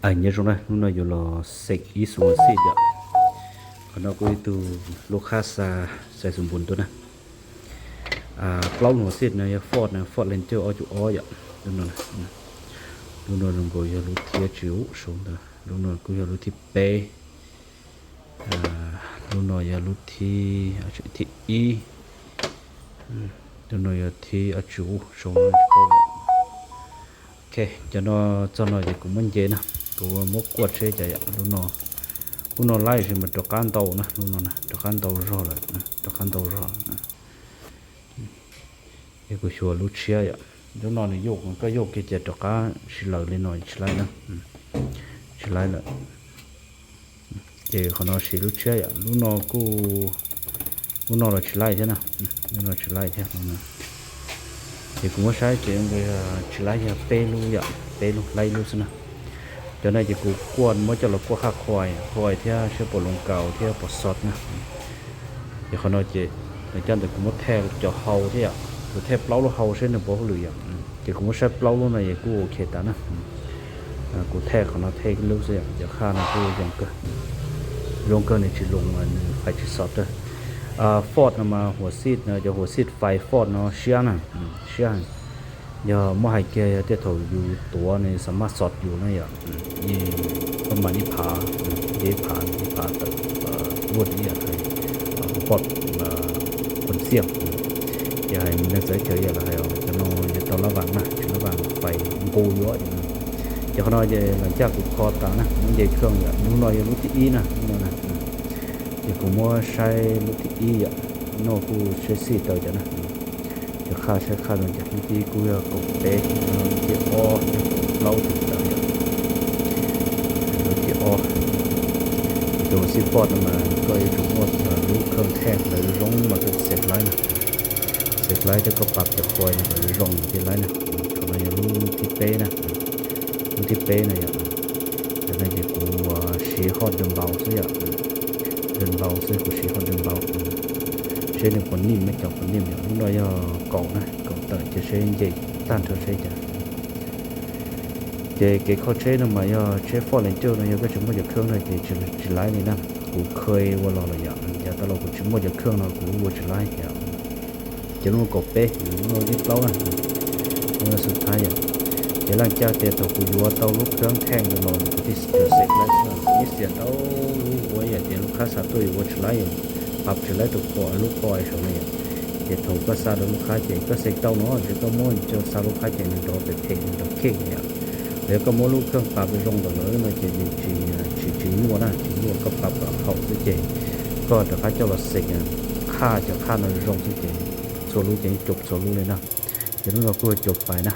Nyob zoo na, hnub no yuav los xeem ib xu xij yom. Qhov no kuj ib tug lub qhab xa xais xu npun tuaj na. Plaub lub xij no yog Ford na, Ford Ranger ob cuv ob yom. Lub no, lub no zoo nkaus yog lub thib tswv u sau ntawd, lub no kuj yog lub thib peb. Lub no yog lub thib, thib ib. Lub no yog thib ob tswv u sau no tsis paub. Ok, cov no txog no ces kuv muab nce na, kuv muab kuaj seb cas yom. Lub no, lub no laib sis mas rov qab ntau na, lub no rov qab ntau zog lawm, rov qab ntau zog. Es kuv xyuas lub tshiab yom. Lub no nws yuj, koj yuj kiag ces rov qab tsis laws li no tsis laib na, tsis laib lawm. Ces qhov no siv lub tshiab yom, lub no kuj, lub no los tsis laib thiab na, lub no tsis laib thiab. Ces kuv muab saib ces tsis laib yog peb lub yom, peb lub, laib ib lub xwb na. Cov no ces kuv kuaj, muab coj los kuaj qhaj khuais, khuais thiab seb puas loov kaus thiab puas xov na. Ces qhov no ces lawv coj ntawm kuv muab thaij cov hau thiab yom, kuv thaij plaub lub hau seb nws puas hauj lwm yom. Ces kuv muab saib plaub lub no es kuj ok tas na. Kuv thaij qhov no thaij ib lub xwb yom, cov qhaj no kuj zoo kawg, zoo kawg nws tsis loov, nws fais tsis xov rag. Ford no mas huas xij no, cov huas xij fais Ford no siab na, siab. Yog muab hais kiag yog tej thaum yus tuav nws xa maj xov yus na yom, ib, pab mas ib phav, ib phav, ib phav tawm, vuaj ib yam hais Ford Fusion. Ces hais neeg txawv chaw ib yam li hais cov no yuav tau lab vas na, tsis lab vas fais nqus yuav. Ces qhov no ces los caj kuv kho tas na, muab nce khawj yom, lub no yog lub thib ib na, lub no na. Ces kuv muab saib lub thib ib yom, no kuj saib xij tau cov na. Cov qhaj saib qhaj zoo cas, lub thib ib kuj yog kaum peb, lub thib ob yog kaum plaub tus tawm yom. Lub thib ob, tus xib Ford no mas koj yuav tsum muaj lub khawj thej ntawd zoo mas koj xev laib na. Xev laib thiab koj pab cov khuais no kom zoo thiaj laib na. Qhov no yog lub thib peb na, lub thib peb na yom. Cov no ces kuv siv hot dơm npau xwb yom, dơm npau xwb, kuv siv hot dơm npau. Seb nws puas nim, cov puas nim yom. Lub no yog kaum na, kaum tawm ces seb nce tag nrho seb cas. Ces kev kho tsheb no mas yog tsheb Ford Ranger no yog koj tsis muaj cov khawj no ces tsis laib li na. Kuv kha ua los lawm yom, yav tas los kuv tsis muaj cov khawj no kuv ua tsis laib yom. Ces lub no kaum peb, lub no thib plaub na, lub no xub thab yom. Ces laaj caj tias thaum kuv yuav tau lub khawj thej ntawd los kuv thiaj xev laib xwb, ib xiam ntau lub ua yam tias lub qhab xa tuaj yuav ua tsis laib, pab tsis laib tus qhua, lub qhua saum no yom. Ces thaum koj xa rau lub qhab ces koj xev tau no ces koj muab coj xa lub qhab ces nws nrov pem phem, nws nrov kheej yom. Los yog koj muab lub khawj pab zoo ntawm lawv no ces nws tsis, tsis, tsis nyuaj na, tsis nyuaj, koj pab kom haum xwb ces koj rov qab coj los xev qhaj, cov qhaj no zoo xwb ces txhua lub ces yeej cuab txhua lub li na. Ces lub no kuj cuab pais na.